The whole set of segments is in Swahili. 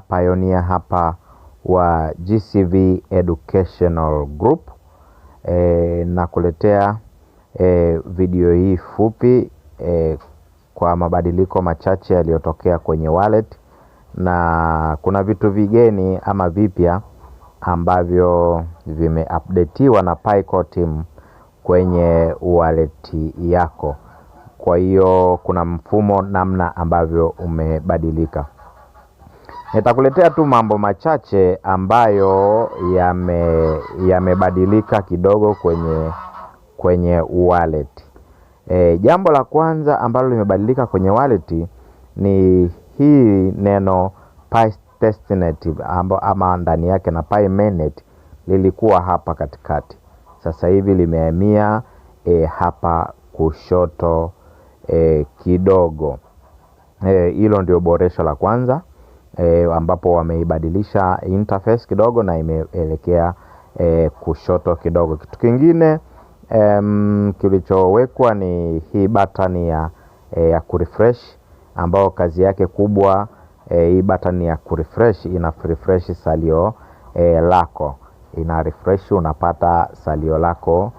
Pioneer hapa wa GCV Educational Group nakuletea video hii fupi kwa mabadiliko machache yaliyotokea kwenye wallet, na kuna vitu vigeni ama vipya ambavyo vimeupdateiwa na Pi Core Team kwenye wallet yako. Kwa hiyo kuna mfumo namna ambavyo umebadilika. Nitakuletea tu mambo machache ambayo yamebadilika kidogo kwenye wallet. Jambo la kwanza ambalo limebadilika kwenye wallet ni hii neno Pi testnet ama ndani yake na Pi mainnet lilikuwa hapa katikati. Sasa hivi limehamia hapa kushoto kidogo. Hilo ndio boresho la kwanza ambapo wameibadilisha interface kidogo na imeelekea kushoto kidogo. Kitu kingine kilichowekwa ni hii button ya kurefresh ambayo kazi yake kubwa, hii button ya kurefresh ina refresh salio lako, ina refresh, unapata salio lako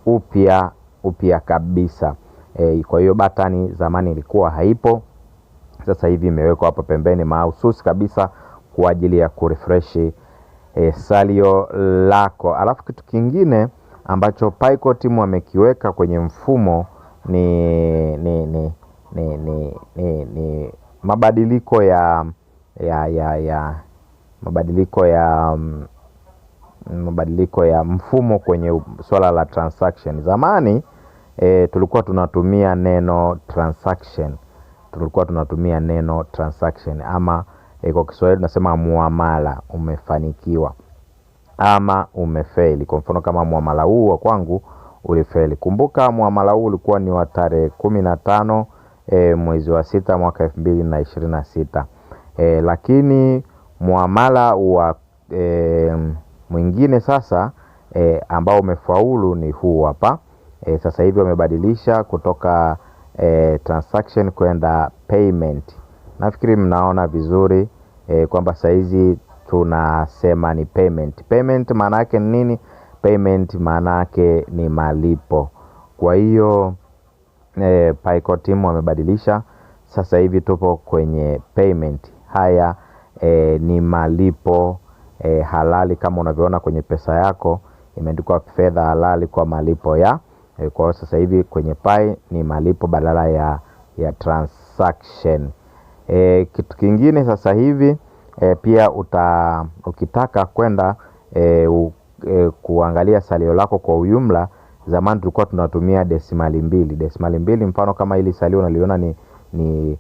upya upya kabisa. Kwa hiyo button zamani ilikuwa haipo, sasa hivi imewekwa hapa pembeni mahususi kabisa kwa ajili ya kurefresh salio lako. Alafu kitu kingine ambacho Pi Core Team wamekiweka kwenye mfumo ni mabadiliko ya ya ya ya mabadiliko ya mabadiliko ya mfumo kwenye swala la transaction. Zamani tulikuwa tunatumia neno transaction, tulikuwa tunatumia neno transaction ama kwa Kiswahili tunasema muamala umefanikiwa ama umefeli. Kwa mfano kama muamala huu wa kwangu ulifeli. Kumbuka muamala huu ulikuwa ni wa tarehe 15 mwezi wa 6 mwaka 2026. Lakini muamala wa mwingine sasa ambao umefaulu ni huu hapa. Sasa hivi wamebadilisha kutoka transaction kwenda payment. Nafikiri mnaona vizuri kwamba saizi tunasema ni payment. Payment maana yake ni nini? Payment maana yake ni malipo. Kwa hiyo Pi Core Team wamebadilisha, sasa hivi tupo kwenye payment. Haya ni malipo halali kama unavyoona kwenye pesa yako imeandikwa fedha halali kwa malipo ya kwa hiyo sasa hivi kwenye Pi ni malipo badala ya transaction. Kitu kingine sasa hivi pia ukitaka kwenda kuangalia salio lako kwa ujumla, zamani tulikuwa tunatumia desimali mbili. Desimali mbili mfano kama hili salio unaliona ni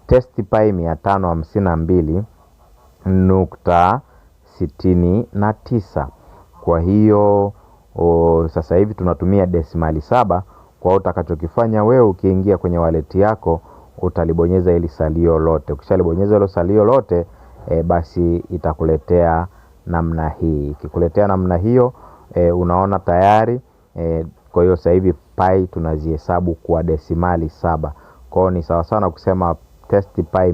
test Pi 552.69. Kwa hiyo sasa hivi tunatumia desimali 7. Kwa hiyo utakachokifanya wewe ukiingia kwenye wallet yako utalibonyeza hili salio lote. Ukishalibonyeza hilo salio lote basi itakuletea namna hii. Ikikuletea namna hiyo unaona tayari. Kwa hiyo sasa hivi Pi tunazihesabu kwa desimali 7. Kwa hiyo ni sawa sawa na kusema test Pi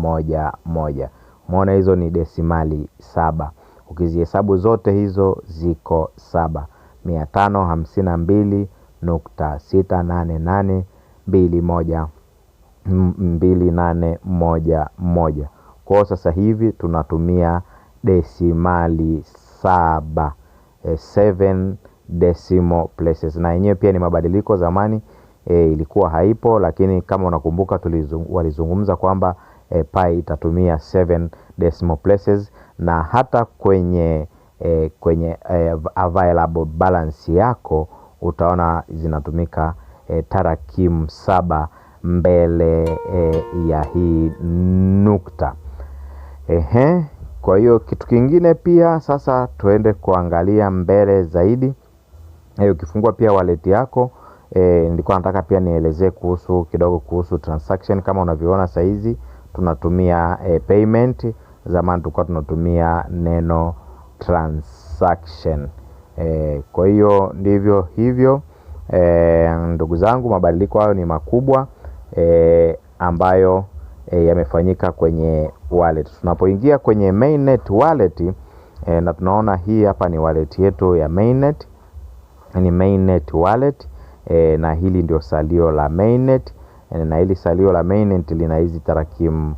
552.68882811. Umeona hizo ni desimali 7. Ukizihesabu zote hizo ziko 7. 552.688 21 2811. Kwa hiyo sasa hivi tunatumia desimali 7, 7 decimal places. Na yenyewe pia ni mabadiliko. Zamani ilikuwa haipo, lakini kama unakumbuka walizungumza kwamba Pi itatumia 7 decimal places, na hata kwenye available balance yako utaona zinatumika tarakimu 7 mbele ya hii nukta. Kwa hiyo kitu kingine pia sasa tuende kuangalia mbele zaidi. Ukifungua pia wallet yako, nilikuwa nataka pia nielezee kidogo kuhusu transaction. Kama unavyoona saizi tunatumia payment. Zamani tulikuwa tunatumia neno transaction. Kwa hiyo ndivyo hivyo. Ndugu zangu, mabadiliko hayo ni makubwa ambayo yamefanyika kwenye wallet. Tunapoingia kwenye mainnet wallet, na tunaona hii hapa ni wallet yetu ya mainnet, ni mainnet wallet, na hili ndio salio la mainnet, na hili salio la mainnet lina hizi tarakimu,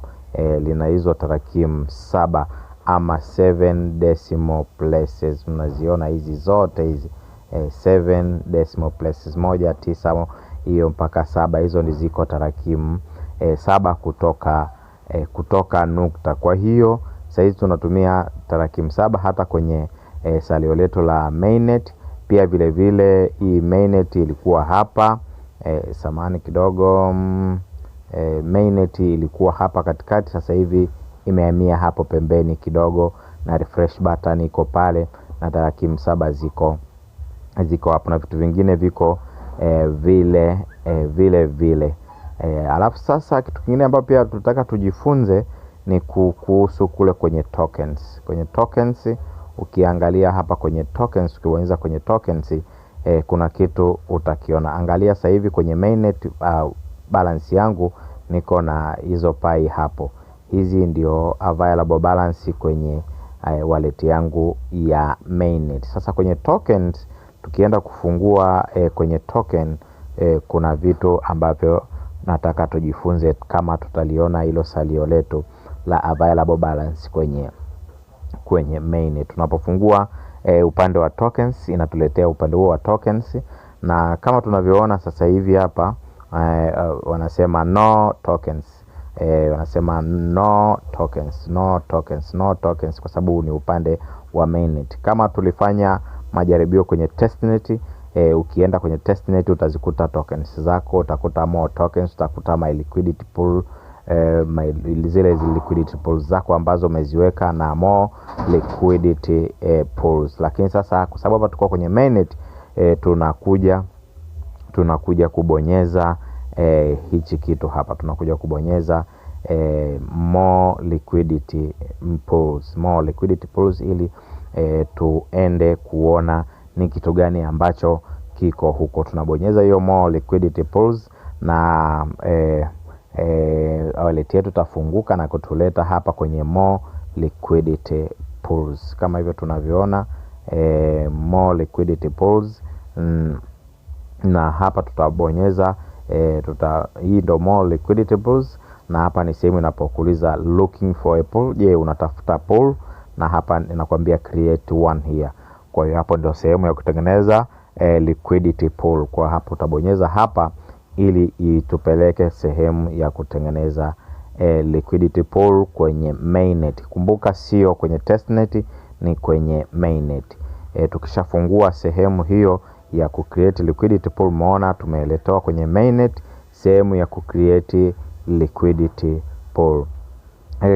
lina hizo tarakimu 7 ama 7 decimal places. Mnaziona hizi zote hizi, 7 decimal places, 1 9 hiyo mpaka 7, hizo ni ziko tarakimu 7 kutoka nukta. Kwa hiyo sasa hizi tunatumia tarakimu 7 hata kwenye salio letu la mainnet. Pia vile vile hii mainnet ilikuwa hapa, samahani kidogo, mainnet ilikuwa hapa katikati, sasa hivi imehamia hapo pembeni kidogo, na refresh button iko pale na tarakimu 7 ziko hapo, na vitu vingine viko vile vile. Alafu sasa kitu kingine ambacho pia tunataka tujifunze ni kuhusu kule kwenye tokens. Kwenye tokens, ukiangalia hapa kwenye tokens, ukibonyeza kwenye tokens, kuna kitu utakiona. Angalia sasa hivi kwenye mainnet, balance yangu niko na hizo Pi hapo. Hizi ndio available balance kwenye wallet yangu ya mainnet. Sasa kwenye tokens, tukienda kufungua kwenye token, kuna vitu ambavyo nataka tujifunze kama tutaliona hilo salio letu la available balance kwenye mainnet. Tunapofungua upande wa tokens, inatuletea upande huo wa tokens, na kama tunavyoona sasa hivi hapa, wanasema no tokens. Wanasema no tokens, no tokens, no tokens, kwa sababu ni upande wa mainnet. Kama tulifanya majaribio kwenye testnet, ukienda kwenye testnet utazikuta tokens zako, utakuta more tokens, utakuta my liquidity pool, zile liquidity pools zako ambazo umeziweka na more liquidity pools. Lakini sasa kwa sababu hapa tuko kwenye mainnet, tunakuja kubonyeza hichi kitu hapa, tunakuja kubonyeza more liquidity pools, more liquidity pools ili tuende kuona ni kitu gani ambacho kiko huko. Tunabonyeza hiyo more liquidity pools na wallet yetu itafunguka na kutuleta hapa kwenye more liquidity pools kama hivyo tunavyoona, more liquidity pools, na hapa tutabonyeza, hii ndo more liquidity pools, na hapa ni sehemu inapokuuliza looking for a pool. Je, unatafuta pool? Na hapa inakwambia create one here. Kwa hiyo hapo ndio sehemu ya kutengeneza liquidity pool. Kwa hapo utabonyeza hapa ili itupeleke sehemu ya kutengeneza liquidity pool kwenye mainnet. Kumbuka sio kwenye testnet, ni kwenye mainnet. Tukishafungua sehemu hiyo ya kucreate liquidity pool, umeona tumeletewa kwenye mainnet sehemu ya kucreate liquidity pool.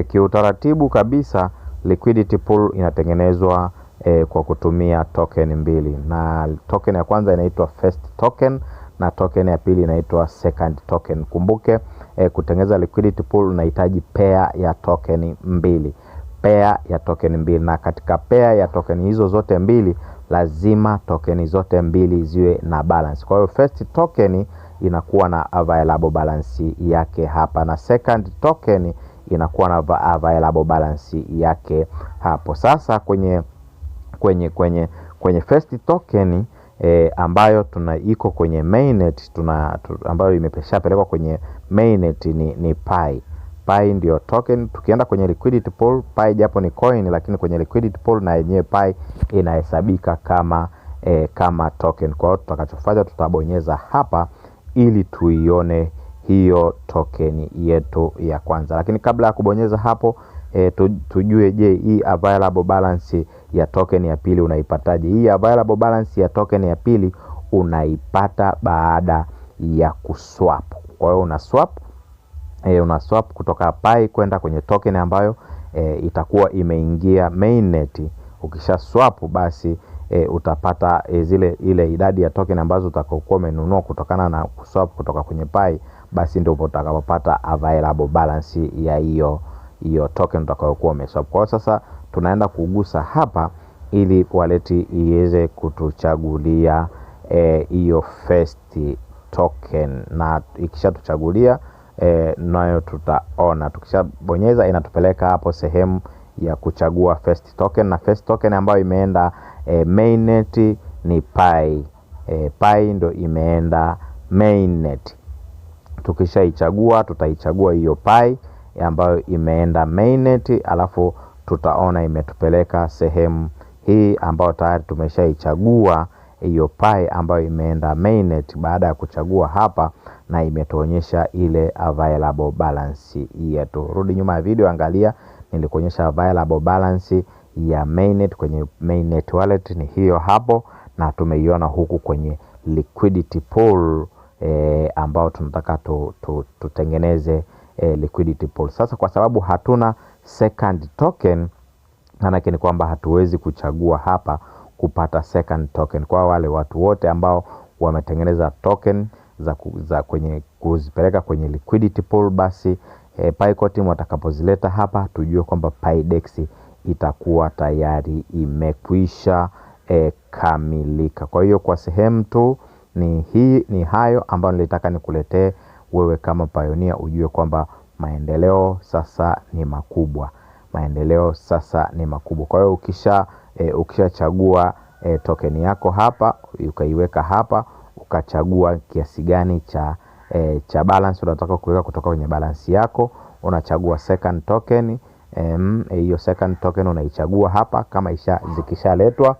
Kiutaratibu kabisa liquidity pool inatengenezwa kwa kutumia token mbili, na token ya kwanza inaitwa first token na token ya pili inaitwa second token. Kumbuke kutengeneza liquidity pool unahitaji pair ya token mbili, pair ya token mbili, na katika pair ya token hizo zote mbili lazima token zote mbili ziwe na balance. Kwa hiyo first token inakuwa na available balance yake hapa na second token inakuwa na available balance yake hapo. Sasa kwenye first token ambayo tuna iko kwenye mainnet ambayo imeshapelekwa kwenye mainnet ni Pi. Pi ndio token. Tukienda kwenye liquidity pool, Pi japo ni coin, lakini kwenye liquidity pool na yenyewe Pi inahesabika kama token. Kwa hiyo tutakachofanya tutabonyeza hapa ili tuione hiyo token yetu ya kwanza. Lakini kabla ya kubonyeza hapo, tujue je, hii available balance ya token ya pili unaipataje? Hii available balance ya token ya pili unaipata baada ya kuswap. Kwa hiyo una swap kutoka Pi kwenda kwenye token ambayo itakuwa imeingia mainnet. Ukisha swap basi utapata ile idadi ya token ambazo utakaokuwa umenunua kutokana na kuswap kutoka kwenye Pi, basi ndio utakapopata available balance ya hiyo token utakayokuwa umeswap. Kwa hiyo sasa tunaenda kugusa hapa ili wallet iweze kutuchagulia hiyo first token, na ikishatuchagulia nayo tutaona. Tukishabonyeza inatupeleka hapo sehemu ya kuchagua first token, na first token ambayo imeenda mainnet ni Pi. Pi ndo imeenda mainnet. Tukishaichagua tutaichagua hiyo Pi ambayo imeenda mainnet, alafu tutaona imetupeleka sehemu hii ambayo tayari tumeshaichagua hiyo Pi ambayo imeenda mainnet. Baada ya kuchagua hapa, na imetuonyesha ile available balance yetu. Rudi nyuma ya video, angalia nilikuonyesha available balance ya mainnet kwenye mainnet wallet ni hiyo hapo, na tumeiona huku kwenye liquidity pool ambao tunataka tutengeneze liquidity pool. Sasa kwa sababu hatuna second token, maanake ni kwamba hatuwezi kuchagua hapa kupata second token. Kwa wale watu wote ambao wametengeneza token za kwenye kuzipeleka kwenye liquidity pool, basi Pi Core Team watakapozileta hapa tujue kwamba Pi DEX itakuwa tayari imekwisha kamilika. Kwa hiyo kwa sehemu tu ni hii, ni hayo ambayo nilitaka nikuletee wewe kama pioneer, ujue kwamba maendeleo sasa ni makubwa, maendeleo sasa ni makubwa. Kwa hiyo ukishachagua token yako hapa ukaiweka hapa, ukachagua kiasi gani cha balance unataka kuweka kutoka kwenye balance yako, unachagua second token. Hiyo second token unaichagua hapa, kama zikishaletwa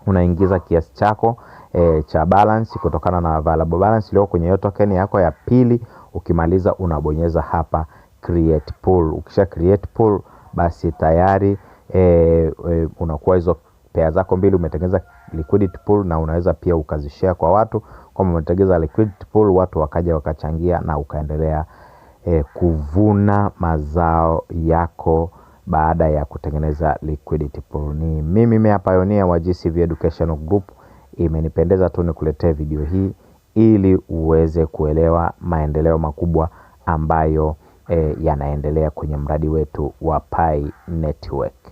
unaingiza kiasi chako cha balance kutokana na available balance iliyo kwenye hiyo token yako ya pili. Ukimaliza unabonyeza hapa create pool. Ukisha create pool, basi tayari unakuwa hizo pair zako mbili umetengeneza liquidity pool, na unaweza pia ukazishare kwa watu kwamba umetengeneza liquidity pool, watu wakaja wakachangia na ukaendelea kuvuna mazao yako baada ya kutengeneza liquidity pool. Ni mimi Mea Pioneer wa GCV Educational Group. Imenipendeza tu nikuletee video hii ili uweze kuelewa maendeleo makubwa ambayo yanaendelea kwenye mradi wetu wa Pi Network.